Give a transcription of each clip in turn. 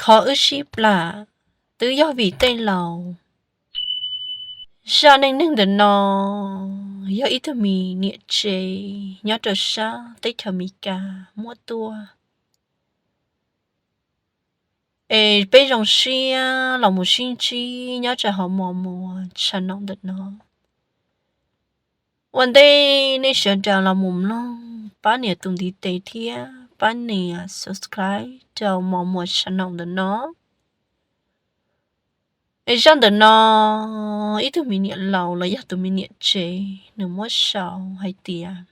Qhov wb sib plam twb yog vim tej laus. Zaj neej neeg ntawm no yog ib tug me niam tsev nyob rau sab teb chaws Amelikas muab tuaj. Es peb zoo siab los mus sib ntsib nyob rau hauv Mos Muas channel ntawm no. Ua ntej nej sawv daws los mus mloog pab nias tus ntiv tes thiab pab nias subscribe rau Mos Muas channel ntawm no. Es zaj ntawm no ib tug me niam laus los yog tus me niam tsev nws muab sau hais tias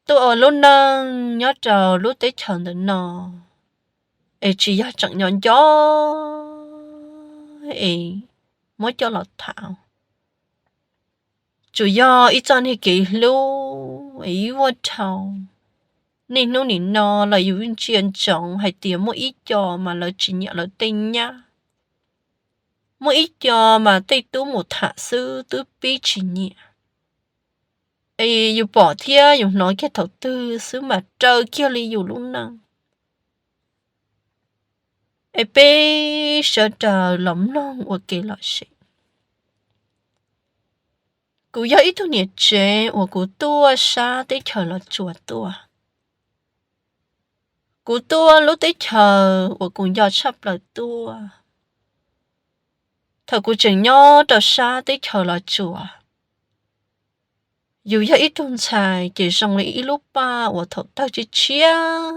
tuaj ua lub neej nyob rau lub teb chaws ntawm no es tsis yog tseem nyob nco es muab coj los tham. Tsuas yog ib txoj niag kev hlub es ib vuag dhau. Niaj hnub nim no los yus ntsia ntsoov hais tias muaj ib co mas lawv tsis nyiam lawv tej nyab, muaj ib co mas tej tub mus tham xwb twb pib tsis nyiam. Es yus pom thiab yus hnov kiag thaum twg xwb mas raws kiag li yus lub neej. Es peb sawv daws los mloog ua ke los sis. Kuv yog ib tug niam tsev uas kuv tuaj sab teb chaws Los Tsuas tuaj. Kuv tuaj lub teb chaws uas kuv nco tshaj plaws tuaj. Thaum kuv tseem nyob rau sab teb chaws Los Tsuas, yus yog ib tug ntxhais ces zoo li ib lub paj uas thaum tawg tshiab tshiab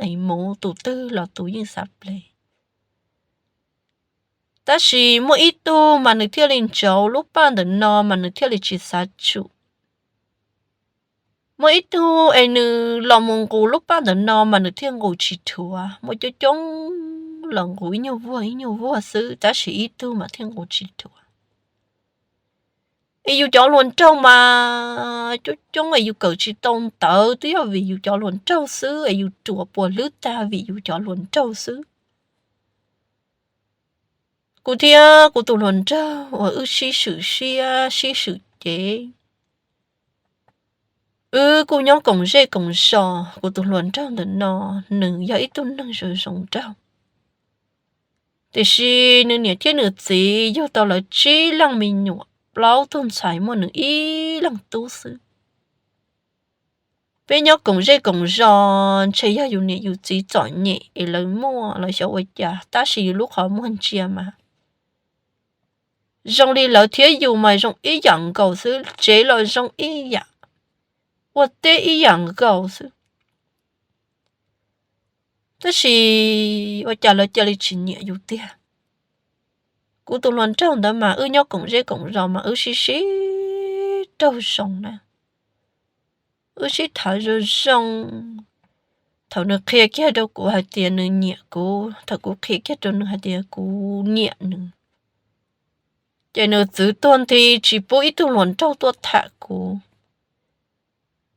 es mus tus twg los tus yeej xav ples. Tab sis muaj ib tug mas nws thiaj li ntsauv lub paj ntawm no mas nws thiaj li tsis xav tsum. Muaj ib tug es nws los mus nqus lub paj ntawm no mas nws thiaj nqus tsis dhuav. Muaj coob coob los nqus ib nyuag vuag ib nyuag vuag xwb, tab sis ib tug mas thiaj nqus tsis dhuav. Es yus cov hluas nraug mas coob coob es yus kawm tsis tau ntawv twb yog vim yus cov hluas nraug xwb, es yus ruam puas hlwb tag vim yus cov hluas nraug xwb. Kuv thiab kuv tus hluas nraug uas wb sib swm siab sib swm cev, wb kuj nyob koom zej koom zos. Kuv tus hluas nraug ntawm no nws yog ib tug neeg zoo zoo nraug, tiam sis nws niam thiab nws txiv yug tau lawv tsib leej me nyuam, plaub tug ntxhais muaj nws ib leeg tub xwb. Peb nyob koom zej koom zos ntshe yog yus niam yus txiv txom nyem es lawv muaj los xyov ua cas, tab sis yus lub qhov muag ntsia mas zoo li lawv thiab yus mas zoo ib yam nkaus xwb, tsev los zoo ib yam, ua teb ib yam nkaus xwb. Tab sis ua cas lawv cia li tsis nyiam yus tiag. Kuv tus hluas nraug ntawd mas wb nyob koom zej koom zos mas wb sib sib raug zoo na, wb sib tham zoo zoo. Thaum nws qhia kiag rau kuv hais tias nws nyiam kuv, thaum kuv qhia kiag rau nws hais tias kuv nyiam nws, ces nws txwv tuag nthi tsis pub ib tug hluas nraug tuaj tham kuv.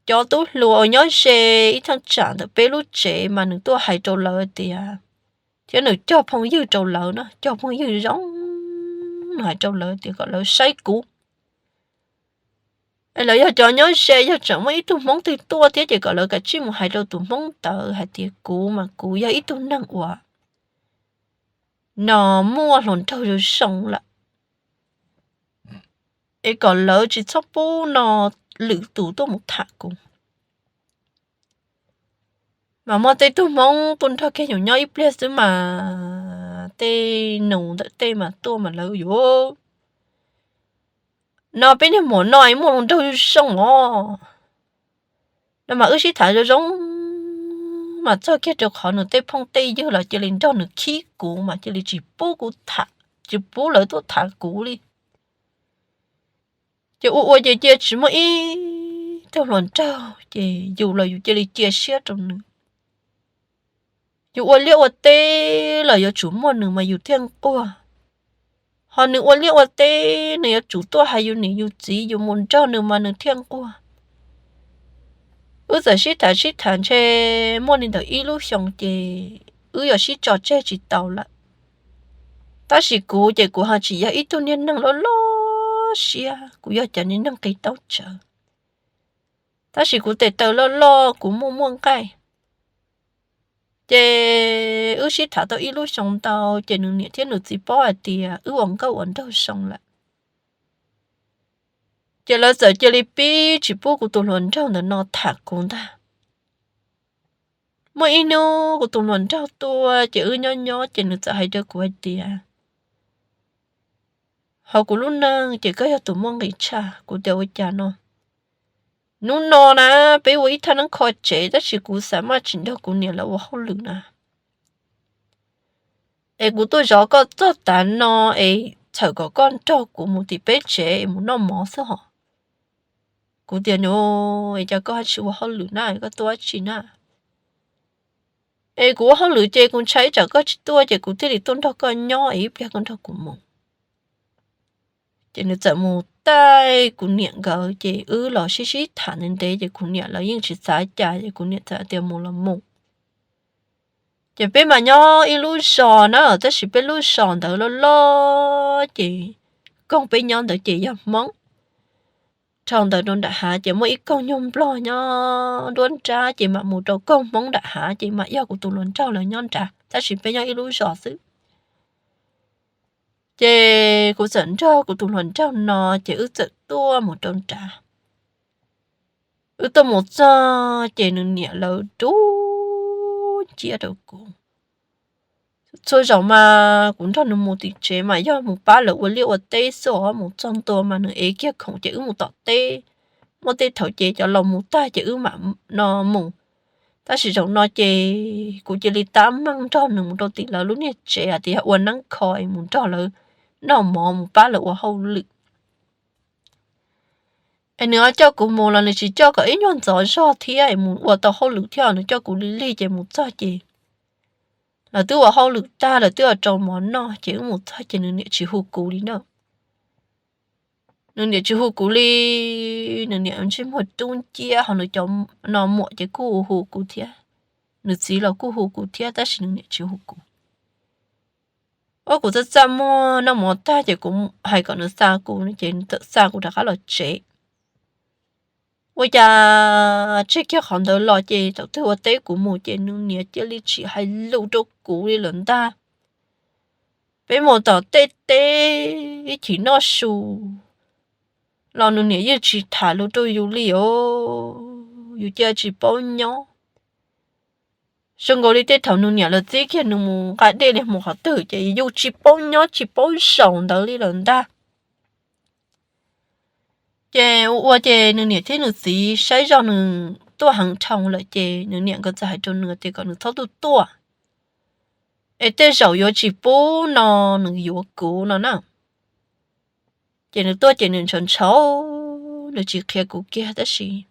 Cov tub hluas uas nyob ze ib thaj tsam ntawm peb lub tsev mas nws tuaj hais rau lawv tias, thiab nws cog phooj ywg rau lawv na, cog phooj ywg zoo, nws hais rau lawv tias kom lawv saib kuv. Es lawv yog cov nyob ze, yog tseem muaj ib tug Hmoob twg tuaj thiab ces kom lawv kav tsij mus hais rau tus Hmoob ntawd hais tias kuv mas kuv yog ib tug neeg uas no muaj hluas nraug zoo zoo lawm, es kom lawv tsis txhob pub no lwm tus tuaj mus tham kuv. Mas muaj tej tug Hmoob tuaj nrog kiag yus nyob ib pliag xwb mas tej nus ntawm tej mas tuaj mas lawv yuav, no peb niag muam no muaj hluas nraug zoo zoo os. No mas wb sib tham zoo zoo, mas txog kiag rau qhov nws tej phooj tej ywg los cia li nrog nws khib kuv mas cia li tsis pub kuv tham, tsis pub lawv tuaj tham kuv li. Ces ua ua ces cia tsis muaj ib tug hluas nraug ces yus los yus cia li cia siab rau nws. Yus ua liaj ua teb los yuav tsum muaj nws mas yus thiaj nquag. Ho nws ua liaj ua teb nws yuav tsum tuaj hais yus niam yus txiv yus mus nrog nws mas nws thiaj nquag. Wb txawm sib tham sib tham ntshe muaj li ntawm ib lub xyoo ces wb yuav sib tso tseg tsis tau lawm. Tab sis kuv ces kuv ho tsis yog ib tug niag neeg loj loj siab, kuv yog cov niag neeg qis taub tsawv. Tab sis kuv tes taw loj loj, kuv muaj muaj nqaij. Ces wb sib tham tau ib lub xyoo ntau ces nws niam thiab nws txiv paub hais tias wb ua nkauj ua nraug zoo lawm. Ces lawv txawm cia li pib tsis pub kuv tus hluas nraug ntawm no tham kuv ntag. Muaj ib hnub kuv tus hluas nraug tuaj ces wb nyob nyob ces nws txawm hais rau kuv hais tias, hauv kuv lub neej ces koj yog tus muaj nqis tshaj. Kuv tias ua cas no? Hnub no na, peb ua ib thaj neeb kho tsev tab sis kuv xav maj tsis nrog kuv niam lawv ua hauj lwm na. Es kuv tuaj zov koj txog tav no es txhawm kom koj nrog kuv mus tim peb tsev es mus noj mov xwb hos. Kuv tias, no, es cas koj tsis ua hauj lwm na, koj tuaj dab tsi na? Es kuv ua hauj lwm ces kuv ntshai tsam koj tsis tuaj ces kuv thiaj li tuaj nrog koj nyob es ib pliag koj nrog kuv mus. Ces nws txawm mus taij kuv niam nkawd ces wb los sib sib tham ntev ntev ces kuv niam lawv yeej tsis xav cas ces kuv niam txawm tias mus los mus. Ces peb mas nyob ib lub zos na, tab sis peb lub zos ntawd loj loj ces koog peb nyob ntawd ces yog Hmoob. Dhau ntawd rau nram hav ces muaj ib koog nyuag Nplog nyob nruab nrab ces mam mus rau koog Hmoob nram hav ces mam yog kuv tus hluas nraug lawv nyob nrad, tab sis peb nyob ib lub zos xwb. Ces kuv txawm nrog kuv tus hluas nraug no ces wb txawm tuaj mus rau nrad. Wb tuaj mus txog ces nws niam lawv rub nciab rau kuv. Txhua zaus mas kuv nrog nws mus tim tsev mas yog mus pab lawv ua liaj ua teb xwb os, mus txog ntua mas nws ev kiag khoom ces wb mus tom teb. Muaj tej thaum ces cov laus mus tag ces wb mam no mus. Tab sis zaum no ces kuv cia li tab meeg nrog nws mus rau tim lawv lub niag tsev hais tias yog ua neeb kho es mus nrog lawv noj mov mus pab lawv ua hauj lwm. Es nws ho coj kuv mus los nws tsis coj kom ib nyuag ntxov zog thiab es mus ua tau hauj lwm thiab, nws coj kuv lig lig ces mus txog ces lawv twb ua hauj lwm tag lawv twb ua rau mov noj ces wb mus txog ces nws niam tsis hu kuv li na. Nws niam tsis hu kuv li, nws niam ntsej muag rub nciab ho nws cov no muam ces kuj hu kuv thiab, nws txiv los kuj hu kuv thiab tab sis nws niam tsis hu kuv. Ua kuv txaj txaj muag noj mov tag ces kuv hais kom nws xa kuv ces nws txawm xa kuv rov qab los tsev. Ua cas tseg kiag qhov ntawd los ces thaum twg ua teb kuv mus ces nws niam cia li tsis hais lus rau kuv li lawm ntag. Peb mus tom tej teb ib chim noj su los nws niam yeej tsis tham lus rau yus li os, yus cia tsis paub nyob. Zoo nkaus li tej thaum nws niam lawv txib kiag nws mus nqa dej li mus qhov twg ces yus tsis paub nyob tsis paub zaum ntawd li lawm ntag. Ces ua ua ces nws niam thiab nws txiv saib zoj nws tuaj heev dhau lawm ces nws niam nkawd txawm hais rau nws tias kom nws txhob tuaj tuaj, es tej zaum yuav tsis pub no nws yuav kuv no na. Ces nws tuaj ces nws ntshaus ntshaus, nws tsis qhia kuv kiag tab sis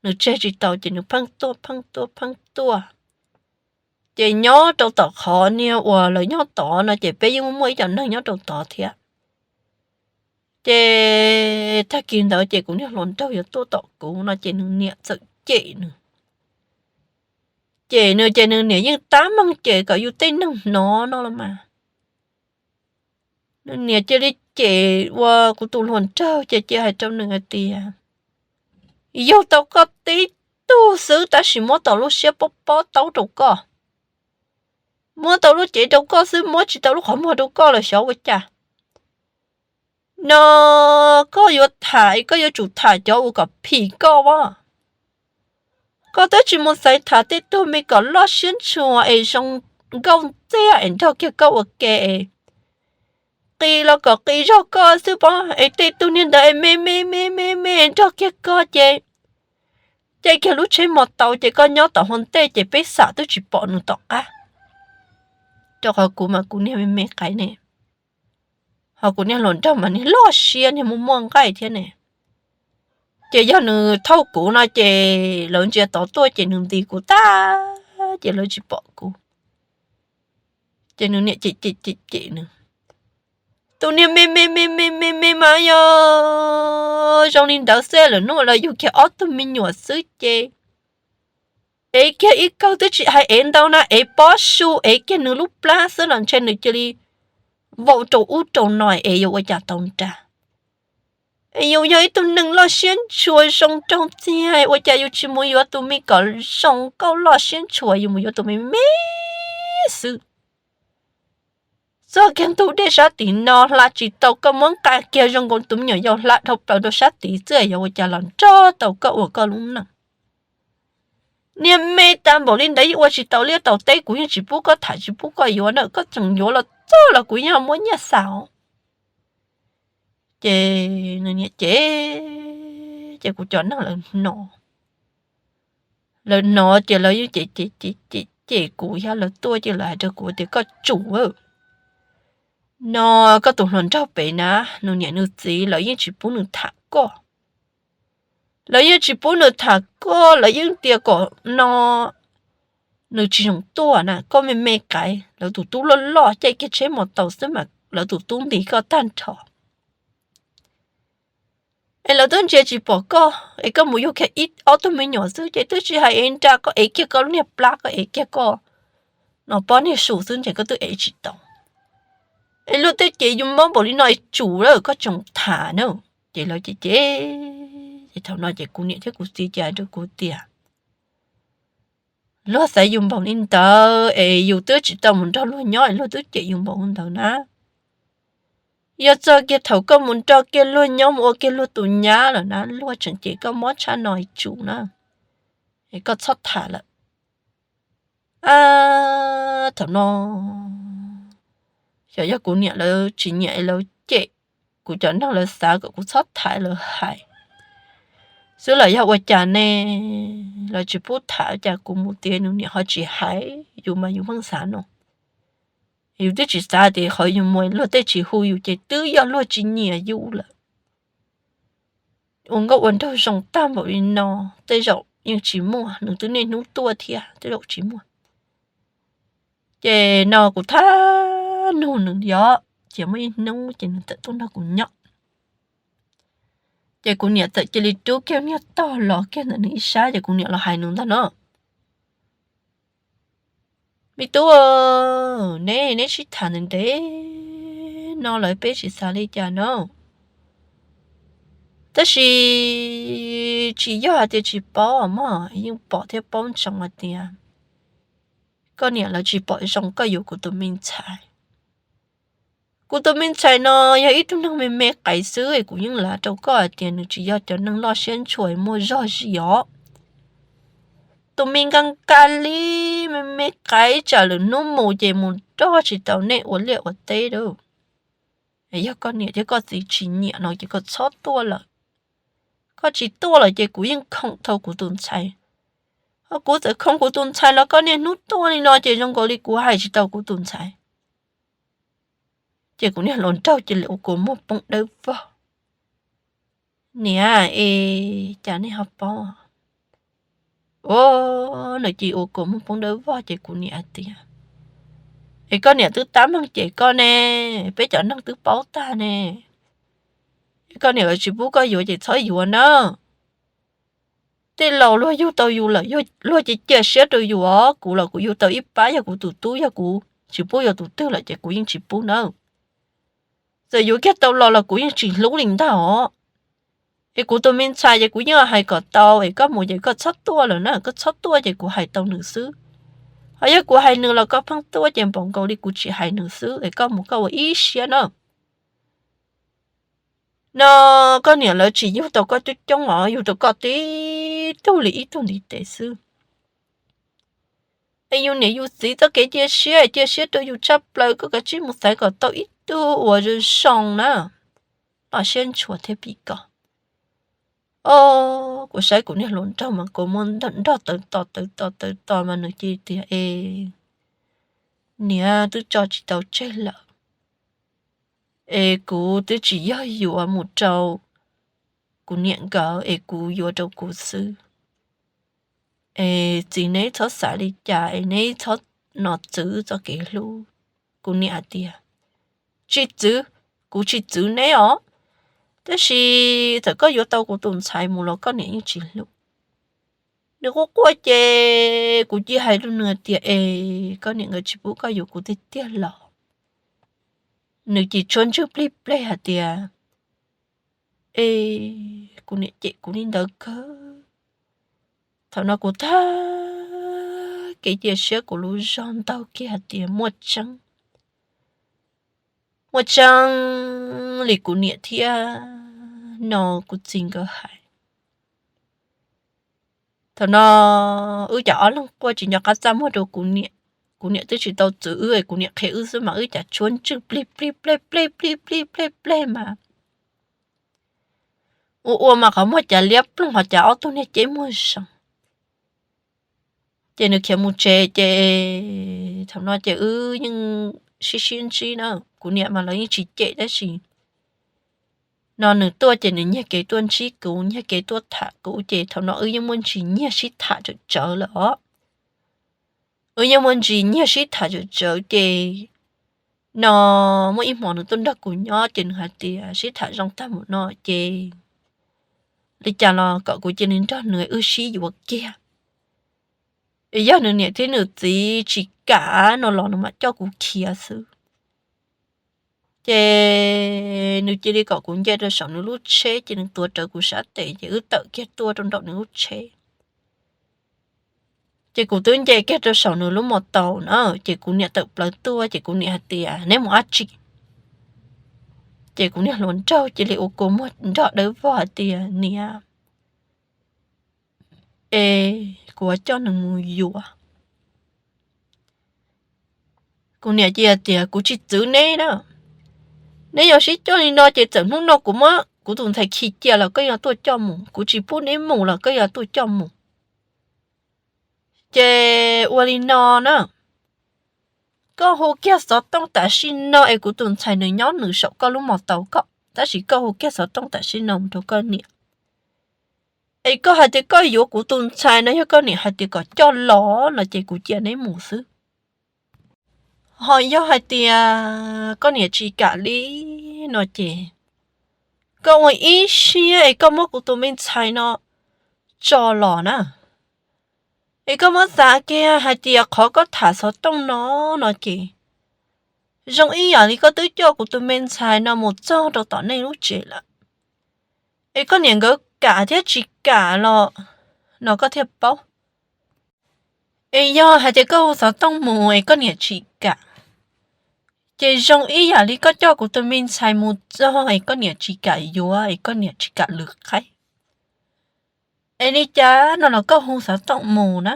nws tseg tsis tau ces nws pheej tuaj pheej tuaj pheej tuaj. Ces nyob rau tom qhov niag uas lawv nyob tod no ces peb yeej muaj ib co neeg nyob rau tod thiab. Ces tag kis ntawd ces kuv niag hluas nraug yuav tuaj tom kuv no ces nws niam txawm cem nws. Cem nws ces nws niam yeej tab meeg cem kom yus tej neeg hnov no los mas. Nws niam cia li cem ua kuv tus hluas nraug ces cia hais rau nws hais tias, yug tau koj tib tug xwb tab sis muab tau lub siab pob pob taub rau koj, muab tau lub cev rau koj xwb muab tsis tau lub qhov muag rau koj los xyov ua cas. No koj yuav tham es koj yuav tsum tham cov uas kom phim koj as. Koj twb tsis mus xaiv tham tej tug me kom loj siab ntshua es zoo nkauj ntxiag es nrog kiag koj ua ke es qis los kom qis zog koj xwb pob, es tej tug niag ntawd es me me me me me nrog kiag koj ces caij kiag lub tsheb mos taus ces koj nyob tom hauv ntej ces peb xam twb tsis pom nws tom qab. Rau qhov kuv mas kuv niag me me qaiv ne, ho kuv niag hluas nraug mas niag loj siab niag muaj muaj nqaij thiab ne. Ces yog nws thauj kuv no ces lawv ntsia tod tuaj ces nws ntis kuv tag ces lawv tsis pom kuv. Ces nws niam cem cem cem cem nws, tus niag me me me me me me mas yog zoo li ntawd xwb, lawm hnub lawv yug kiag ob tug me nyuam xwb ces ev kiag ib kawg twb tsis hais ev ntau na, ev pob su ev kiag nws lub plab xwb los ntshe nws cia li vau rau ub rau no es yuav ua cas tau nrag. Yus yog ib tug neeg loj siab ntshua zoo nraug txiag, ua cas yus tsis mus yuav tus me kom zoo nkauj loj siab ntshua, yus mus yuav tus me me xwb. Txog kiag ntug dej sab tid no hla tsis tau, koj muab nqa kiag zoo nkaus tus me nyuam yaus hla dhau plaws rau sab tid xwb, yog ua cas los nrog tau koj ua koj lub neej. Niag me tag npaum li ntawd yeej ua tsis tau liaj tau teb, kuv yeej tsis pub koj tham tsis pub koj yuav na, koj tseem yuav los txog los kuv yeej muab nyiaj xa os. Ces nws niam ces, ces kuv cov neeg lawv hnov, lawv hnov ces lawv yeej cem cem cem cem kuv thiab, lawv tuaj ces lawv hais rau kuv tias koj tsum no, koj tus hluas nraug pem na, nws niam nws txiv lawv yeej tsis pub nws tham koj. Lawv yeej tsis pub nws tham koj, lawv yeej tias kom no nws tsis zoo tuaj na, koj me me qaiv, lawv tus tub loj loj caij kiag tsheb mos taus xwb mas lawv tus tub ntis koj tag nrho. Es lawv twb ntsia tsis pom koj, es koj mus yug kiag ib ob tug me nyuam xwb ces twb tsis hais ev nra, koj ev kiag koj lub niag plab, koj ev kiag koj no pob niag su xwb ntshe koj twb ev tsis tau. Es luag tej ces yus mob npaum li no es tsum lawm, koj tseem tham na. Ces lawv cem cem, ces thaum no ces kuv niam thiab kuv txiv ces hais rau kuv tias luag xaiv yus npaum li ntawd es yus twb tsis tau mus nrog luag nyob es luag twb cem yus npaum li ntawd na. Yog txog kiag thaum koj mus nrog kiag luag nyob mus ua kiag luag tus nyab lawm na, luag tseem cem koj mob tshaj no es tsum na, es koj txhob tham lawm. Thaum no xyov yog kuv niam lawv tsis nyiam es lawv cem, kuv cov neeg lawv xav kom kuv txhob tham lawv hais xwb los yog ua cas ne, lawv tsis pub tham, cas kuv mus tias nws niam ho tsis hais, yus mas yus pheej xav no. Yus twb tsis xav tias qhov yus mus luag tej tsis hu yus ces twb yog luag tsis nyiam yus lawm. Ua nkauj ua nraug zoo tag npaum li no, tej zaum yeej tsis muaj, nws twb niaj hnub tuaj thiab, tej zaum tsis muaj. Ces no kuv thab nug nws yog, ces muaj ib hnub ces nws txawm tuaj nrog kuv nyob. Ces kuv niam txawm cia li rub kiag niag tog los kiag ntawm nws ib sab ces kuv niam los hais nws ntag no, me tub, neb neb sib tham ntev ntev no lawm peb tsis xav li cas no. Tab sis tsis yog hais tias tsis paub mog, yeej pom thiab paub ntsoov hais tias koj niam lawv tsis pom zoo koj yuav kuv tus me ntxhais. Kuv tus me ntxhais no yog ib tug neeg me me qaiv xwb es kuv yeej lav rau koj hais tias nws tsis yog cov neeg loj siab ntshua muaj zog zis os. Tus me nka nka li me me qaiv tsam lwm hnub mus ces mus nrog tsis tau nej ua liaj ua teb lawm. Yog koj niam thiab koj txiv tsis nyiam no ces koj txhob tuaj lawm. Koj tsis tuaj lawm ces kuv yeej khoom tau kuv tus ntxhais. Ho kuv txawm khoom kuv tus ntxhais los koj niaj hnub tuaj li no ces zoo nkaus li kuv hais tsis tau kuv tus ntxhais. Ces kuv niag hluas nraug cia li ua kua muag poob dawb vog. Niam, es cas nej ho paub? Ua, nws cia li ua kua muag poob dawb vog ces kuv niam hais tias, es koj niam twb tab meeg cem koj ne, peb cov neeg twb paub tag ne, es koj niam tsis pub koj yuav ces txhob yuav na. Tej laus luag yug tau yus lawm luag cia cia siab rau yus os, kuv los kuv yug tau ib pab yog kuv tus tub, yog kuv tsis pub yuav tus twg lawm ces kuv yeej tsis pub nawb. Txawm yuav kiag tau los los kuv yeej tsis hlub li ntag os. Es kuv tus me ntxhais ces kuv yeej hais kom tau, es koj mus ces koj txhob tuaj lawm na, koj txhob tuaj ces kuv hais tau nws xwb. Ho yog kuv hais nws los koj pheej tuaj ces npaum nkaus li kuv tsis hais nws xwb, es koj mus koj ua ib siab na. No koj niam lawv tsis yug tau koj coob coob os, yug tau koj tib tug li ib tug ntiv tes xwb. Es yus niam yus txiv txoj kev cia siab cia siab rau yus tshaj plaws, koj kav tsij mus xaiv kom tau ib tug uas zoo zoo na, loj siab ntshua thiab pim koj. Os, kuv saib kuv niag hluas nraug mas kua muag nrog tawv tos tawv tos tawv tos mas nws cia li tias, es niam, twb tso tsis tau tseg lawm, es kuv twb tsis yog yuav mus rau kuv niam nkawd, es kuv yuav rau kuv xwb. Es txiv, neb txhob xav li cas, es neb txhob no txwv txoj kev hlub. Kuv niam hais tias, tsis txwv, kuv tsis txwv neb os, tab sis txawm koj yuav tau kuv tus ntxhais mus los koj niam yeej tsis hlub. Nws quaj quaj ces kuv cia hais rau nws hais tias, es koj niam nkawd tsis pub koj yuav kuv tiag tiag los? Nws cia li tshuab ntswg plig pleg hais tias, Es kuv niam cem kuv li ntawd kawg. Thaum no kuv tag kev cia siab, kuv lub zog ntaug kiag hais tias muaj tseeb, muaj tseeb li kuv niam thiab no kuv txiv nkawd hais. Thaum no wb cov ob leeg quaj tsis nco qab txaj muag rau kuv niam. Kuv niam twb tsis tau txwv wb, kuv niam qhia wb xwb mas wb cas tshuab ntswj plig plig plej plej plig plig plej plej mas ua ua mas qhov muag cas liab ploog, qhov cas ob tug niag ceb muag zoo. Ces nws khiav mus tsev ces thaum no ces wb yeej sib sib ntsib na. Kuv niam mas lawv yeej tsis cem tab sis no nws tuaj ces nws nyiag kev tuaj ntsib kuv, nyiag kev tuaj tham kuv, ces thaum no wb yeej muaj ntsis nyiag sib tham tsawm tsawv lawm os. Wb yeej muaj ntsis nyiag sib tham tsawm tsawv ces no muaj ib hmos nws tuaj nrog kuv nyob ces nws hais tias sib tham zoo tag mus no ces li cas los kom kuv cia li nrog nws wb sib yuav kiag. Yog nws niam thiab nws txiv tsis kam no los nws mam coj kuv khiav xwb. Ces nws cia li kom kuv nce rau saum nws lub tsheb ces nws tuav rawv kuv sab tes ces wb tawm kiag tuaj rau nraum nws lub tsheb. Ces kuv twb nce kiag rau saum nws lub mos taus na ces kuv niam tawm plaws tuaj ces kuv niam hais tias neb mus dab tsi? Ces kuv niag hluas nraug cia li ua kua muag nrog dawb vog hais tias niam, es kuv yuav coj nws mus yuav. Kuv niam cia tias kuv tsis txwv neb na, neb yuav sib coj li no ces txawm hnub no kuv muab kuv tus ntxhais khi cia los koj yuav tuaj coj mus, kuv tsis pub neb mus los koj yuav tuaj coj mus. Ces ua li no na, koj hu kiag xov tooj tam sim no es kuv tus ntxhais nws nyob nws saum koj lub mos taus koj, tab sis koj hu kiag xov tooj tam sim no mus rau koj niam es koj hais tias koj yuav kuv tus ntxhais no, yog koj niam hais tias kom coj los no ces kuv cia neb mus xwb. Ho yog hais tias koj niam tsis kam li no ces koj ua ib siab es koj muab kuv tus me ntxhais no tso los na. Es koj muab xav kiag hais tias qhov koj tham xov tooj no no ces zoo ib yam li koj twb coj kuv tus me ntxhais no mus txog rau tom nej lub tsev lawm. Es koj niam nkawd kam thiab tsis kam los no koj thiaj paub. Es yog hais tias koj hu xov tooj mus es koj niam tsis kam, ces zoo ib yam li koj coj kuv tus me ntxhais mus txog es koj niam tsis kam yuav es koj niam tsis kam lwm qaib. Es li cas no los koj hu xov tooj mus na.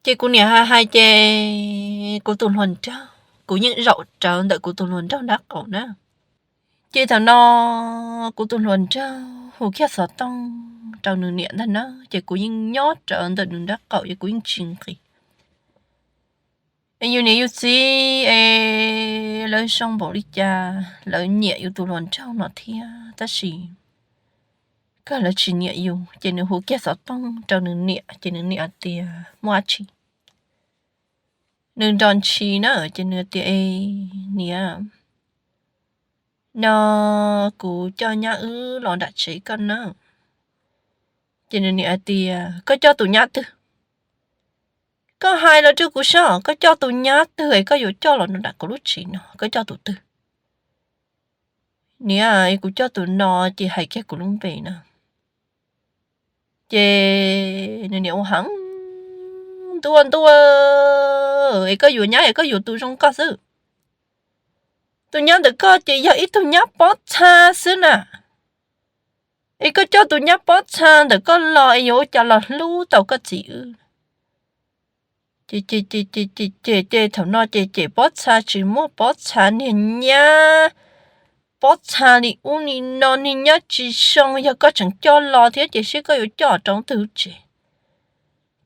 Ces kuv niam hais hais ces kuv tus hluas nraug, kuv yeej zaum rawv ntawm kuv tus hluas nraug nraub qaum na. Ces thaum no kuv tus hluas nraug hu kiag xov tooj rau nws niam ntag na, ces kuv yeej nyob rawv ntawm nws nraub qaum es kuv yeej tsis nqis. Es yus niam yus txiv es lawv zoo npaum li cas lawv nyiam yus tus hluas nraug no thiab, tab sis kawg lawv tsis nyiam yus. Ces nws hu kiag xov tooj rau nws niam ces nws niam hais tias muaj dab tsi. Nws nrog ntshis na ces nws tias niam, no kuv coj nyab wb los nram tsev koj na. Ces nws niam hais tias koj coj tus nyab twg? Koj hais los rau kuv saib koj coj tus nyab twg es koj yuav coj los nram kuv lub tsev no, koj coj tus twg? Niam, kuv coj tus no, ces hais kiag kuv lub npe na. Ces nws niam ua heev, ntuj ntuj, es koj yuav nyab es koj yuav tus zoo koj xwb. Tus nyab ntawm koj ces yog ib tug nyab pob txha xwb na. Es koj coj tus nyab pob txha ntawm koj los es yuav ua cas los hlub tau koj txiv wb? Ces ces ces ces ces ces thaum no ces cem pob txha tsis muaj pob txha, niag nyab pob txha li ub li no, niag nyab tsis zoo, yog koj tseem coj los thiab ces seb koj yuav coj rau twg tsev.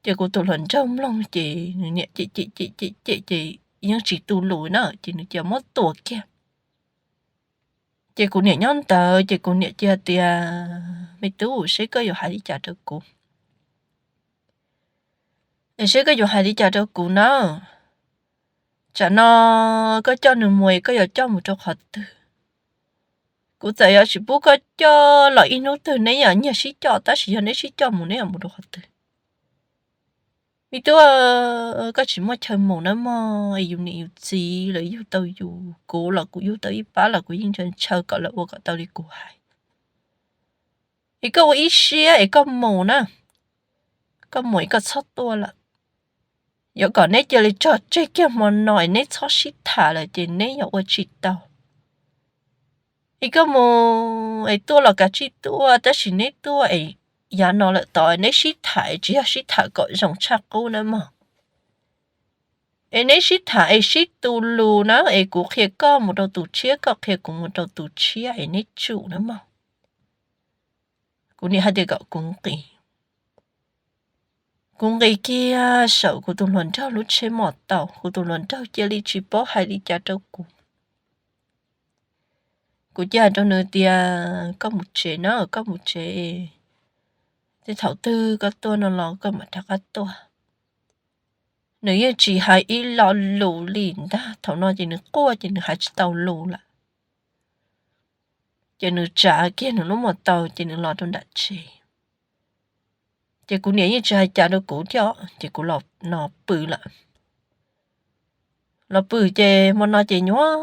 Ces kuv tus hluas nraug mloog ces nws niam cem cem cem cem cem ces yeej tsis tu lus na ces nws cia muab tua kiag. Ces kuv niam nyob ntawd ces kuv niam cia tias me tub, seb koj yuav hais li cas rau kuv, es seb koj yuav hais li cas rau kuv na. Tsam no koj coj nws mus es koj yuav coj mus rau qhov twg? Kuv txawm yuav tsis pub koj coj los ib hnub twg neb yuav nyiag sib coj, tab sis yog neb sib coj mus neb yuav mus rau qhov twg? Me tub, koj tsis muaj chaw mus na mog, yus niam yus txiv lawv yug tau yus, kuv los kuv yug tau ib pab los kuv yeej ntshaw ntshaw kom lawv ua kom tau li kuv hais. Es koj ua ib siab es koj mus na, koj mus es koj txhob tuaj lawm. Yuav kom neb cia li tso tseg kiag hmo no es neb txhob sib tham lawm ces neb yuav ua tsis tau. Es koj mus es tuaj los kav tsij tuaj, tab sis neb tuaj es yav no lawm tod neb sib tham es tsis yog sib tham kom zoo tshaj qub na mog. Es neb sib tham es sib tu lus na, es kuv qhia koj mus rau tus tshiab, koj qhia kuv mus rau tus tshiab es neb tsum na mog. Kuv niam hais tias kom kuv nqis. Kuv nqis kiag saum kuv tus hluas nraug lub tsheb mos taus, kuv tus hluas nraug cia li tsis paub hais li cas rau kuv. Kuv cia hais rau nws tias koj mus tsev na, koj mus tsev, tej thaum twg koj tuaj no los koj mam rov qab tuaj. Nws yeej tsis hais ib lo lus li ntag, thaum no ces nws quaj ces nws hais tsis tau lus lawm. Ces nws tsav kiag nws lub mos taus ces nws los rau nram tsev. Ces kuv niam yeej tsis hais cas rau kuv thiab, ces kuv los no pw lawm. Los pw ces hmo no ces nyuaj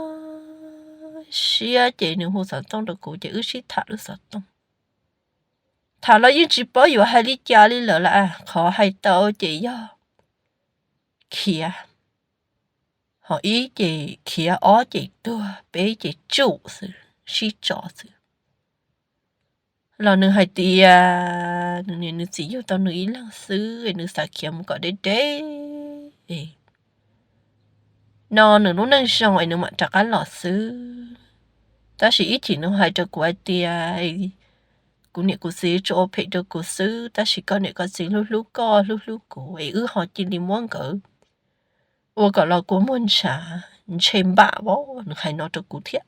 siab ces nws hu xov tooj rau kuv ces wb sib tham lub xov tooj. Tham los yeej tsis paub yuav hais li cas li lawm las, qhov hais tau ces yog khiav, ho ib ces khiav, ob ces tuag, peb ces tsum xwb, sib tso xwb. Los nws hais tias nws niam nws txiv yug tau nws ib leeg xwb es nws xav khiav mus kom deb deb no nws lub neej zoo es nws mam rov qab los xwb. Tab sis ib chim nws hais rau kuv hais tias kuv niam kuv txiv tsuas ua phem rau kuv xwb, tab sis koj niam koj txiv hlub hlub koj hlub hlub kuv es wb ho cia li muab nkawd ua kom los kua muag ntshav ntshe npam as, nws hais no rau kuv thiab.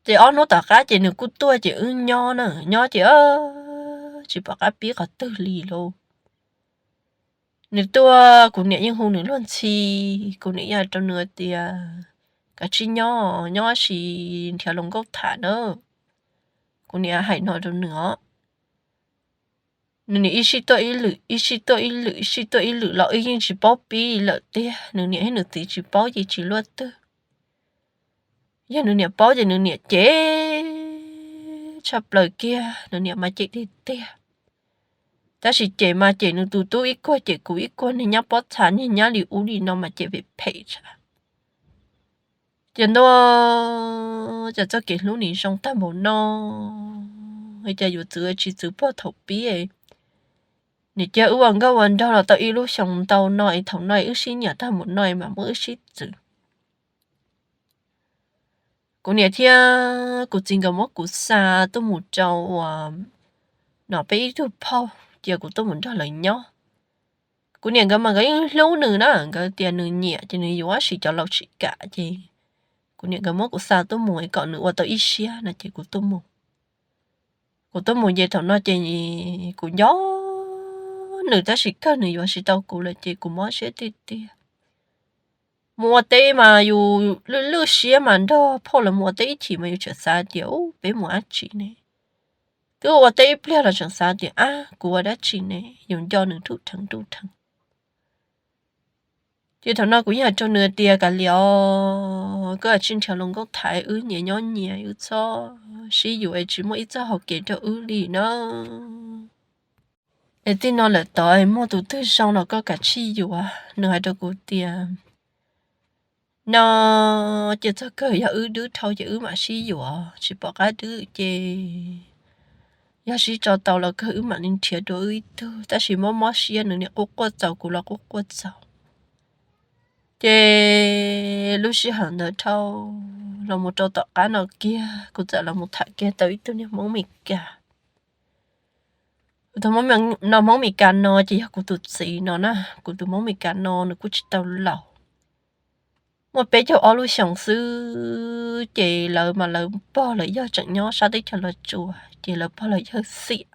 Ces ob hnub tom qab ces nws kuj tuaj ces wb nyob na, nyob ces tsis pom qab pib qhov twg li lauj. Nws tuaj kuv niam yeej hu nws luag ntxhi, kuv niam yeej hais rau nws tias kav tsij nyob, nyob sis nrhiav hluas nkauj tham na. Kuv niam hais no rau nws os. Nws niam ib sij tuaj ib lwm, ib sij tuaj ib lwm, ib sij tuaj ib lwm los wb yeej tsis paub pib lawm tiag. Nws niam thiab nws txiv tsis paub ces tsis luaj twg. Yog nws niam paub ces nws niam cem tshaj plaws kiag, nws niam mas cem tiag tiag. Tab sis cem mas cem nws tus tub ib kuag, cem kuv ib kuag, niag nyab pob txha niag nyab li ub li no mas cem phem phem tshaj. Ces ntuj, cas txoj kev hlub nim zoo tag npaum no, cas yuav txwv tsis txwv puag thaum pib. Nim cia wb ua nkauj ua nraug los tau ib lub xyoos ntau no es thaum no wb sib nyiam tag npaum no es mam muab wb sib txwv. Kuv niam thiab kuv txiv nkawd muab kuv xa tuaj mus rau uas no peb ib tug phauj, cia kuv tuaj mus nrog lawv nyob. Kuv niam nkawd mas nkawd yeej hlub nws na, nkawd tias nws nyiam ces nws yuav, tab sis cov laus tsis kam ces kuv niam nkawd muab kuv xa tuaj mus kom nws ua tau ib siab no ces kuv tuaj mus. Kuv tuaj mus ces thaum no ces kuv nco nws tab sis kawg nws yuav tsis tau kuv lawm ces kuv mob siab tiag tiag. Mus ua teb mas yus lwj lwj siab mas nrog phauj lawv mus ua teb ib chim mas yus tseem xav tias ub peb mus dab tsi ne. Twb ua teb ib pliag los tseem xav tias ab kuv ua dab tsi ne, yus nco nws ruj rheev ruj rheev. Ces thaum no kuv yeej hais rau nws tias kav liam os, koj cia li nrhiav hluas nkauj tham, wb nyias nyob nyias, wb txhob sib yuav es tsis muaj ib txoj hau kev rau wb li na. Es txij no lawm tod muaj tus twg zoo los koj kav tsij yuav. Nws hais rau kuv tias no ces txog kawg yog wb dwb dhau ces wb mam sib yuav, tsis pom qab dwb ces yog sib tso tau los kawg wb mam li nrhiav dua wb ib tug, tab sis mob mob siab nws niam quaj quaj txaus kuv los quaj quaj txaus. Ces lub sij hawm ntawd dhau los mus rau tom qab no kiag kuv txawm los mus tham kiag tau ib tug niag Hmoob Mes Kas. Kuv tus Hmoob Mes Kas no ces yog kuv tus txiv no na. Kuv tus Hmoob Mes Kas no nws kuj tsis tau laus, muaj peb caug ob lub xyoos xwb, ces lawv mas lawv pog lawv yawg tseem nyob sab teb chaws Los Tsuas ces lawv pog lawv yawg xiam.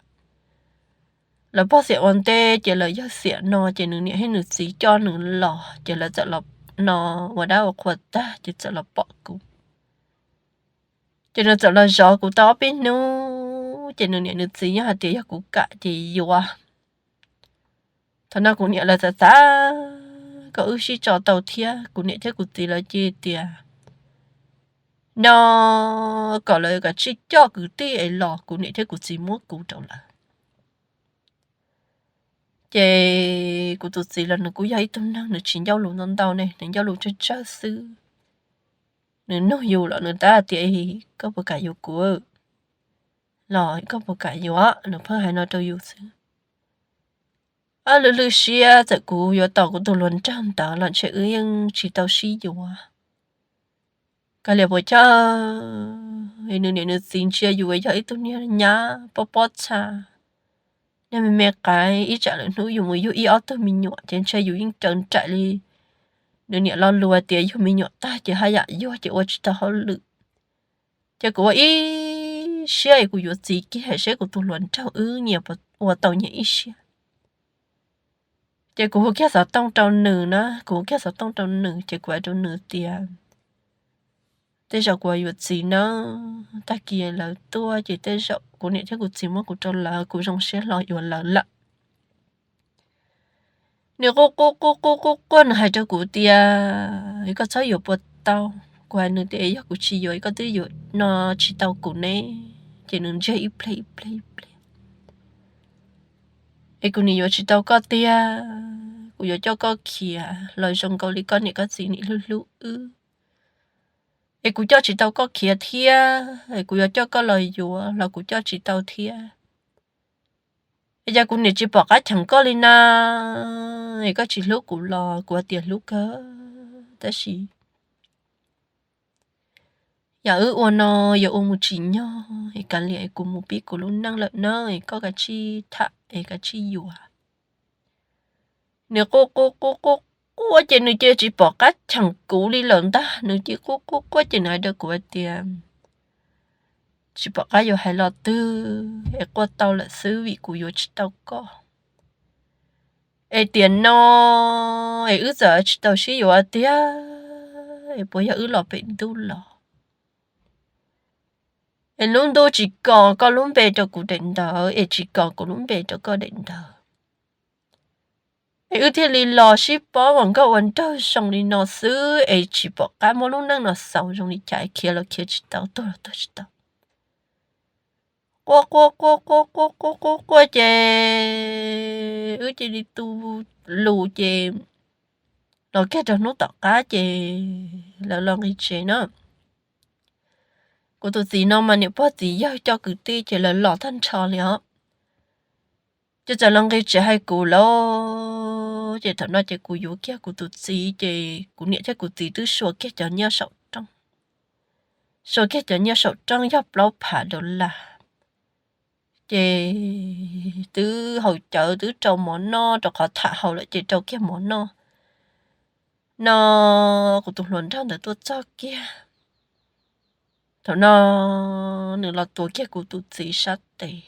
Lawv pog xiam ua ntej ces lawv yawg xiam no ces nws niam thiab nws txiv coj nws los ces lawv txawm los no ua dab ua qhua tag ces txawm los pom kuv. Ces nws txawm los zov kuv tau ob peb hnub ces nws niam nws txiv yeej hais tias yog kuv kam ces yuav. Thaum no kuv niam lawv txav txav kom wb sib tso tau thiab, kuv niam thiab kuv txiv lawv cia tias no kom lawv kav tsij coj kwv tij es los kuv niam thiab kuv txiv muab kuv rau lawv. Ces kuv tus txiv los nws kuj yog ib tug neeg nws tsis ncauj lus ntau ntau ne, nws ncauj lus tsawg tsawg xwb. Nws nug yus los nws tab tias, koj puas kam yuav kuv los koj puas kam yuav, nws pheej hais no rau yus xwb. Ob lwm lwm siab txawm kuv yuav tos kuv tus hluas nraug ntawd los ntshe wb yeej tsis tau sib yuav. Koj liam puas chawj, nws niam nws txiv ntsia yus yog ib tug niag nyab pob pob txha, niag me me qaib, ib tsam lwm hnub yus mus yug ib ob tug me nyuam ces ntshe yus yeej raws nraim li nws niam lo lus tias yug me nyuam tag ces haj yam yuag ces ua tsis tau hauj lwm. Ces kuv ua ib siab es kuv yuav txiv kiag seb kuv tus hluas nraug wb nyias ua tau nyias ib siab. Ces kuv hu kiag xov tooj rau nws na, kuv hu kiag xov tooj rau nws ces kuv hais rau nws tias, tej zaum kuv yuav txiv nawb, tag kis lawv tuaj ces tej zaum kuv niam thiab kuv txiv muab kuv rau lawv, kuv zoo siab hlo yuav lawv lawm. Nws quj quj quj quj quj quaj, nws hais rau kuv tias, koj txhob yuav puas tau. Kuv hais nws tias, yog kuv tsis yuav koj twb yuav no tsis tau kuv ne. Ces nws ntsiag ib pliag ib pliag ib pliag. Es kuv nim yuav tsis tau koj tiag, kuv yuav coj koj khiav los zoo nkaus li koj niam koj txiv nim hlub hlub wb. Es kuv coj tsis tau koj khiav thiab, es kuv yuav coj koj los yuav los kuv coj tsis tau thiab. Es yog kuv niam tsis pom qab cheem koj li na, es koj tsis hlub kuv los kuv hais tias hlub kawg, tab sis yog wb ua no yuav ua mus tsim nyog, es kav liam es kuv mus pib kuv lub neej lawm na, es koj kav tsij tham es kav tsij yuav. Nws quj quj quj quaj ces nws cia tsis pom qab cheem kuv li lawm ntag, nws cia quj quj quaj ces nws hais rau kuv hais tias, tsis pom qab yuav hais los twg, es quaj tau lawm xwb vim kuv yuav tsis tau koj. Es tiam no es wb txawm tsis tau sib yuav tiag, es puas yog wb los pem ntuj los? Es lub ntuj tsis kos koj lub npe rau kuv daim ntawv, es tsis kos kuv lub npe rau koj daim ntawv. Es wb thiaj li los sib paub uas nkauj ua nraug zoo li no xwb, es tsis pom qab muab lub neej no xaus zoo li cas, khiav los khiav tsis tau, tuag los tuag tsis tau. Quaj quaj quaj quaj quaj quaj quaj quaj ces wb cia li tu lus ces los kiag rau hnub tom qab ces lawv los nqis tsev na. Kuv tus txiv no mas niam pog txiv yawg coj kwv tij ces lawv los tag nrho li os. Ces txawm los nqis tsev hais kuv lawm, ces thaum no ces kuv yuav kiag kuv tus txiv ces kuv niam thiab kuv txiv twb sua kiag cov nyiaj saum rooj. Sua kiag cov nyiaj saum rooj yog plaub phav dollar. Ces twb haus cawv twb rau mov noj, rau qhov tham haus lawm ces rau kiag mov noj. No kuv tus hluas nraug ntawd tuaj txog kiag. Thaum no nws los tuav kiag kuv tus txiv sab tes.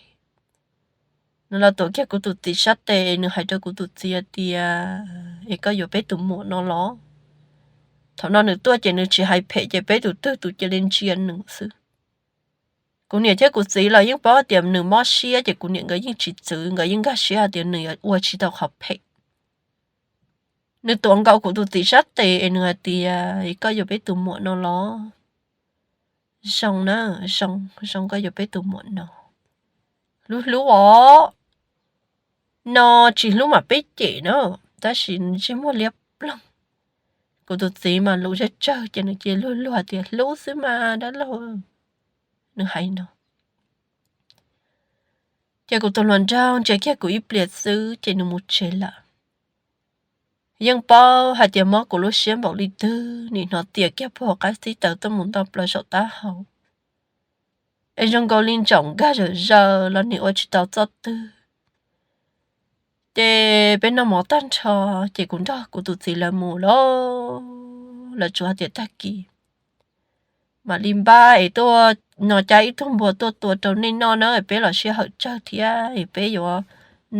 Nws los tuav kiag kuv tus txiv sab tes, nws hais rau kuv tus txiv hais tias, es koj yuav peb tus muam no los? Thaum no nws tuaj ces nws tsis hais phem ces peb tus twg tus cia li ntsia nws xwb. Kuv niam thiab kuv txiv los yeej paub tias nws mob siab ces kuv niam nkawd yeej tsis txwv, nkawd yeej nkag siab hais tias nws yuav ua tsis tau qhov phem. Nws tuav nkaus kuv tus txiv sab tes es nws hais tias, es koj yuav peb tus muam no los? Zoo na, zoo, zoo koj yuav peb tus muam no. Hlub hlub os. No tsis hlub mas peb cem na, tab sis ntsej muag liab ploog. Kuv tus txiv mas lus tsawg tsawg ces nws cia luag luag tias hlub xwb mas dab laug, nws hais no. Ces kuv tus hluas nraug ntsia kiag kuv ib pliag xwb ces nws mus tsev lawm. Yeej paub hais tias mob kuv lub siab npaum li twg, nim hnov tias kiag puag qab xib taws tuaj mus nto plaws saum taub hau, es zoo nkaus li ntsaum nkag zawm zaws los nim ua tsis tau txoj twg. Ces peb noj mov tag nrho, ces kuv nrog kuv tus txiv lawv mus lawm, lawv tsuas hais tias tag kis mam li npaj es tuaj no cab ib tug npua tuaj tua rau nej noj na, peb los sij hawm tsawg thiab es peb yuav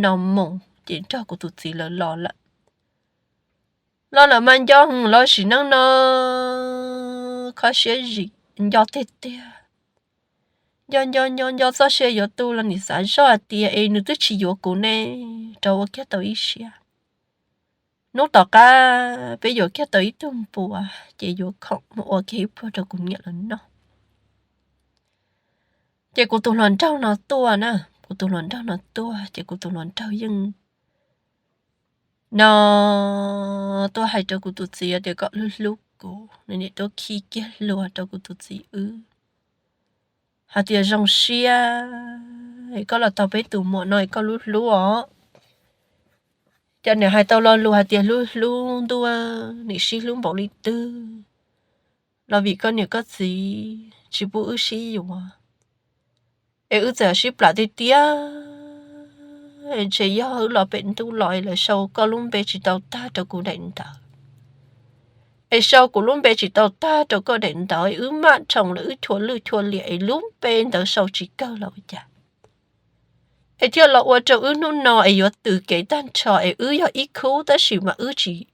no mus, ces nrog kuv tus txiv lawv los lawm. Los lawm mas nco heev lawv sim neej no, kho siab zim, nco tiag tiag. Nco nco nco nco txoj sia yuav tu los nim xav zoj hais tias es nws twb tsis yuav kuv ne, rau ua kiag tau ib siab. Hnub tom qab peb yuav kiag tau ib tug npua, ces yuav khoom mus ua kiag ib pluag rau kuv niam lawv noj. Ces kuv tus hluas nraug no tuaj na, kuv tus hluas nraug no tuaj ces kuv tus hluas nraug yeej no tuaj hais rau kuv tus txiv tias kom hlub hlub kuv, nws niam tuaj khi kiag hlua rau kuv tus txiv wb hais tias zoo siab koj los tau peb tus muam no koj hlub hlub os. Ces nws hais tau lo lus hais tias hlub hlub ntuj, nim sib hlub npaum li twg los vim koj niam koj txiv tsis pub wb sib yuav. Es wb txawm sib plam tiag tiag, ntshe yog wb los pem ntuj los es lawv sau koj lub npe tsis tau tag rau kuv daim ntawv, es sau kuv lub npe tsis tau tag rau koj daim ntawv es wb maj dhau lawm wb chua lwj chua liam es lub npe ntawd sau tsis kawg los ua cas es thiaj los ua rau wb hnub no es yuav twv kev tag nrho es wb yog ib khub tab sis mas wb tsis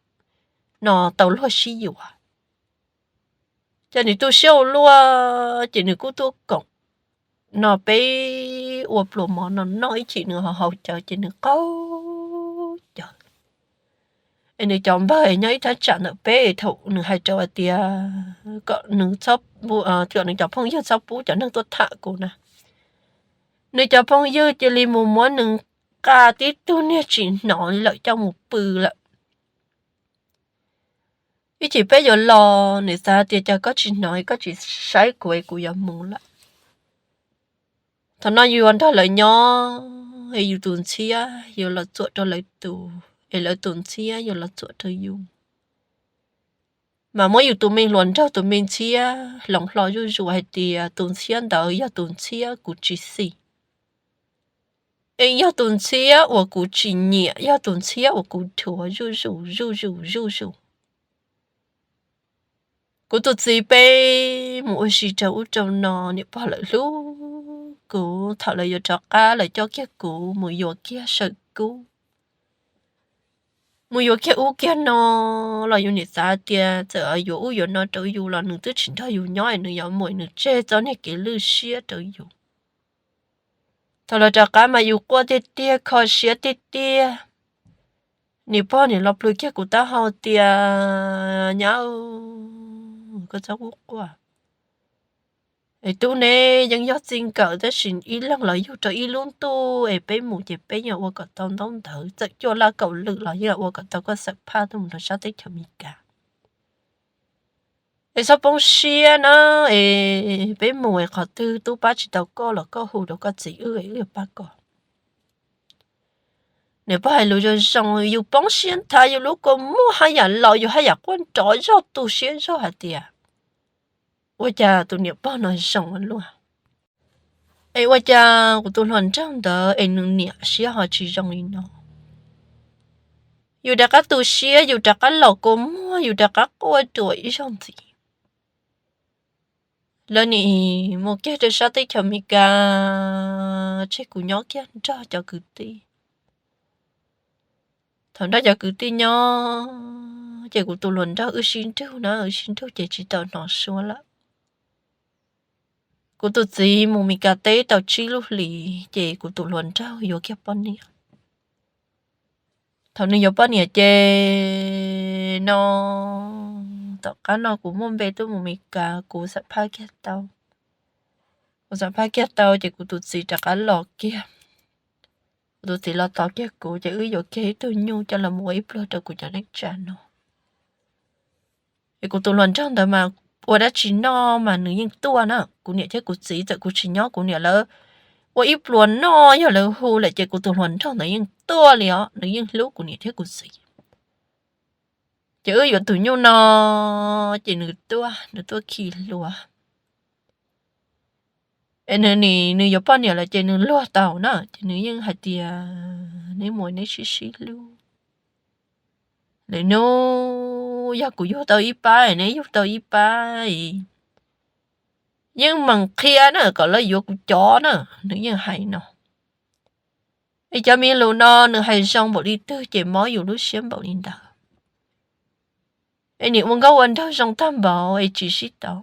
no tau luag sib yuav. Ces nws tu siab ua luaj ces nws kuj tuaj koom no peb ua pluas mov no noj ib chim nws ho haus cawv ces nws qaug cawv. Es nws cov npawg nyob ib thaj tsam ntawm peb thaum nws hais rau hais tias kom nws, kom nws cov phooj ywg txhob pub cov neeg tuaj tham kuv na, nws cov phooj ywg cia li mus muab nws nqa tib tug niag tsis hnov lawm coj mus pw lawm. Ib chim peb yuav los nws xav tias cas koj tsis hnov koj tsis saib kuv es kuv yuav mus lawm. Thaum no yus yuav nrog lawv nyob es yus tus ntxhiab yuav los txuam rau lawv tus, es lawv tus ntxhiab yuav los txuam rau yus. Mas muab yus tus me hluas nraug tus me ntxhiab hloov hlo zuj zus hais tias tus ntxhiab ntawd yog tus ntxhiab kuv tsis xis, es yog tus ntxhiab uas kuv tsis nyiam, yog tus ntxhiab uas kuv dhuav zuj zus zuj zus zuj zus. Kuv tus txiv peb mus ua si rau ub rau no, niam pog lawv hlub kuv, thaum lawv yuav rov qab lawv coj kiag kuv mus yuav kiag saw kub, mus yuav kiag ub kiag no los yus niam xav tias txawm yuav ub yuav no rau yus los nws twb tsis nrog yus nyob es nws yuav mus nws tseg txoj niag kev lwj siab rau yus. Thaum lawv rov qab mas yus quaj tiag tiag kho siab tiag tiag. Niam pog niam los plhws kiag kuv taub hau tias, nyab, koj txhob quaj quaj. Es tub neb yeej yog txij nkawm tab sis ib leeg los yug rau ib lub ntuj es peb mus ces peb yeej ua kom tau ntaub ntawv, txawm cuaj laj kaum lwm los yeej ua kom tau koj xam phaj tuaj mus rau sab teb chaws Amelikas. Es txhob poob siab na, es peb mus es qhov twg tub pab tsis tau koj los koj hu rau koj txiv wb es wb yuav pab koj. Niam pog hais lus zoo zoo, yus poob siab nthav, yus lub kua muag haj yam laus, yus haj yam quaj nrov zog tu siab zog hais tias, ua cas tus niam pog no zoo ua luaj. Es ua cas kuv tus hluas nraug ntawd es nws niam siab ho tsis zoo li no. Yus rov qab tu siab, yus rov qab los kua muag, yus rov qab quaj ruam ib zaug ntxiv. Lawv nim mus kiag rau sab teb chaws Amelikas, tseg kuv nyob kiag nrog cov kwv tij. Thaum nrog cov kwv tij nyob ces kuv tus hluas nraug wb sib nrug na, wb sib nrug ces tsis tau hnov suab lawm. Kuv tus txiv mus Meskas teb tau tsib lub hlis ces kuv tus hluas nraug yuav kiag poj niam. Thaum nws yuav poj niam ces no, tom qab no kuv muaj npe tuaj mus Meskas kuv xam phaj kiag tau. Kuv xam phaj kiag tau ces kuv tus txiv rov qab los kiag. Kuv tus txiv los tos kiag kuv ces wb yuav kiag ib tug nyuj coj los mus ua ib pluag rau kuv cov neej tsa no. Es kuv tus hluas nraug ntawd mas ua dab tsi noj mas nws yeej tuaj na. Kuv niam thiab kuv txiv txawm kuv tsis nyob kuv niam lawv ua ib pluas noj yog lawv hu lawm ces kuv tus hluas nraug ntawd yeej tuaj li os, nws yeej hlub kuv niam thiab kuv txiv. Ces wb yuav tus nyuj no ces nws tuaj, nws tuaj khi hlua. Es nws, nws yuav poj niam lawm ces nws luag tau na, ces nws yeej hais tias neb mus neb sib sib hlub. Lwm hnub yog kuv yug tau ib pab es neb yug tau ib pab, yeej meem qhia na kom lawv yuav kuv cov na, nws yeej hais no. Es cov me lus no nws hais zoo npaum li twg ces mob yus lub siab npaum li ntawd. Es nim ua nkauj ua nraug zoo tag npaum es tsis sib tau.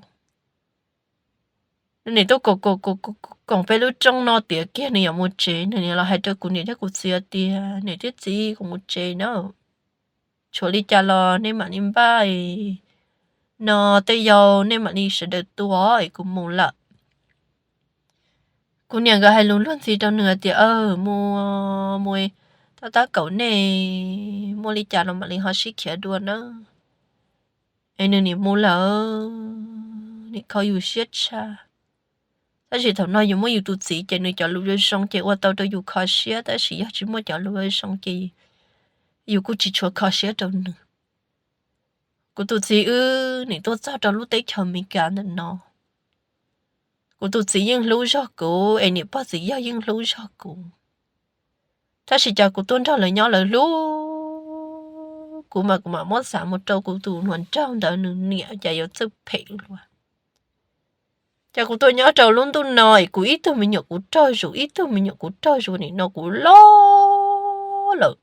Nws nim tuaj koom peb lub rooj no tiav kiag nws yuav mus tsev, nws nim los hais rau kuv niam thiab kuv txiv tias niam thiab txiv, kuv mus tsev na, tshuav li cas los nej mam li npaj no, tej yau nej mam li sawv daws tua es kuv mus lawm. Kuv niam nkawd hais lus luag ntxhi rau nws hais tias, Aw, mus, mus, tab tab kaum nej muaj li cas los mam li ho sib khiav dua nawb. Es nws nim mus lawm, nim kho yus siab tshaj. Tab sis thaum no yus muaj yus tus txiv ces nws cov lus zoo ces ua tau rau yus kho siab, tab sis yog tsis muaj cov lus zoo ces yus kuj tsis tshua kho siab rau nws. Kuv tus txiv wb nim tuaj txog rau lub teb chaws Amelikas ntawm no. Kuv tus txiv yeej hlub zog kuv es niam pog txiv yawg yeej hlub zog kuv. Tab sis cas kuv tuaj nrog lawv nyob lawv hlub kuv mas kuv mam muab xav mus rau kuv tus hluas nraug ntawd nws niam cas yuav txawj phem luaj. Ces kuv tuaj nyob rau lub ntuj no es kuv ib tug me nyuam kuv raug zus, ib tug me nyuam kuv raug zus, nim no kuv loj lawm.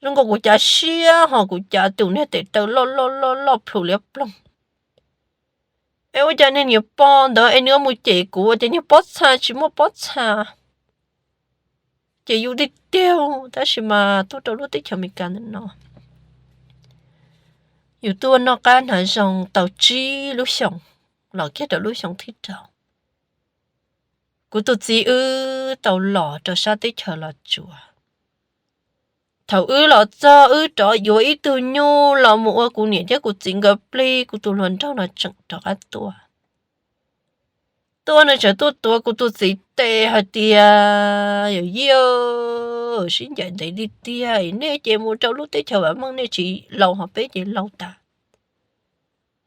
Zoo nkaus kuv cav siab ho kuv cav tus niag tes taw loj loj loj loj plhus liab ploog. Es ua cas niag niam pog ntawd es nws mus cem kuv ua ces niag pob txha tsis muaj pob txha. Ces yus tiag tiag, tab sis mas tuaj rau lub teb chaws Amelikas ntawm no, yus tuaj noj qab hnav zoo tau tsib lub xyoos los kiag rau lub xyoo thib rau, kuv tus txiv wb tau los rau sab teb chaws Los Tsuas. Thaum wb los txog wb rov yuav ib tug nyuj los mus ua kuv niam thiab kuv txiv nkawd plig, kuv tus hluas nraug no tseem rov qab tuaj. Tuaj nws tseem tuaj tuav kuv tus txiv tes hais tias, Yawm yij, sib ncaim ntev tiag tiag, nej ces mus rau lub teb chaws vam meej nej tsis laus ho peb ces laus tas.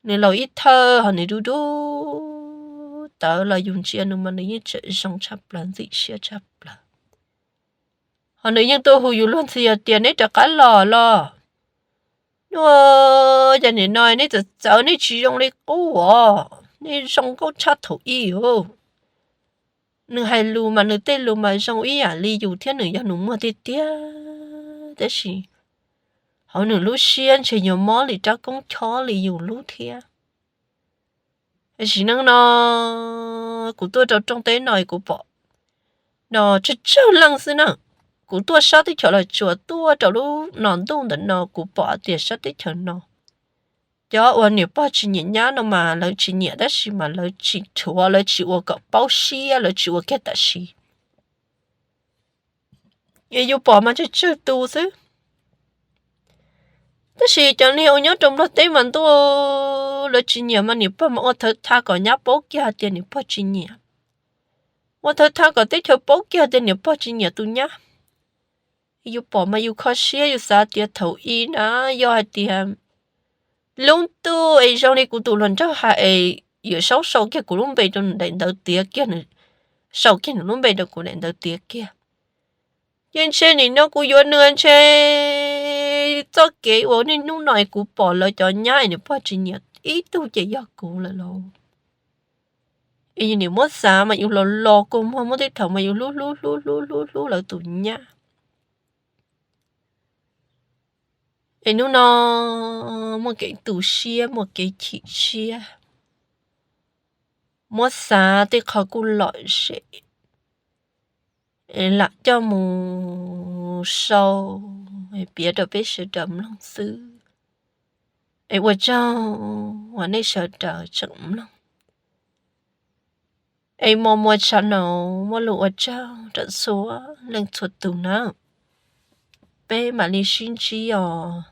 Nws laus ib thawj ho nws dub dub tawv los yus ntsia nws mas nws yeej tseem zoo tshaj plaws, ntxim siab tshaj plaws. Ho nws yeej tuaj hu yus luag ntxhi tias, Neb rov qab los los? Nua, cas nim no nej txawm txawv, nej tsis zoo li qub os, nej zoo nkauj tshaj thaum ub os. Nws hais lus mas nws tej lus mas zoo ib yam li yus thiab nws yog nus muag tiag tiag, tab sis hauv nws lub siab ntshe yuav mob li rab koob chob li yus lub thiab. Sim neej no kuv tuaj rau rooj teb no kuv pom no tsawg tsawg leej xwb na. Kuv tuaj sab teb chaws Los Tsuas tuaj rau lub no ntuj ntawm no kuv pom tias sab teb chaws no cov uas niam pog tsis nyiam nyab no mas lawv tsis nyiam tab sis mas lawv tsis rhuav, lawv tsis ua kom paub siab, lawv tsis ua kiag tam sim. Es yus pom mas tsawg tsawg tus xwb. Tab sis cov niag uas nyob rau Nplog teb mas ntuj, lawv tsis nyiam mas niam pog mas ua thawv tha kom nyab paub kiag hais tias niam pog tsis nyiam, ua thawv tha kom teb chaws paub kiag tias niam pog tsis nyiam tus nyab. Yus pom mas yus kho siab, yus xav tias thaum ub na, yog hais tias lub ntuj es zoo li kuv tus hluas nraug hais es yuav saub sau kiag kuv lub npe rau nws daim ntawv tiav kiag, nws sau kiag nws lub npe rau kuv daim ntawv tiav kiag, ces ntshe nim no kuv yuav nws ntshe txoj kev uas niaj hnub no es kuv pom lawv cov nyab es niam pog tsis nyiam ib tug ces yog kuv lawm lauj. Es yus nim muab xav mas yus los los kua muag, muaj tej thaum mas yus hlub hlub hlub hlub hlub hlub lawv tus nyab. Es hnub no muaj kev tu siab, muaj kev chim siab, muab xav tej qho kuj lom zem, es lam coj mus sau piav rau peb sawv daws mloog xwb. Es ua tsaug uas nej sawv daws tseem mloog. Es Mos Muas channel muaj lus ua tsaug rau txhua leej txhua tus nawb. Peb mam li sib ntsib os.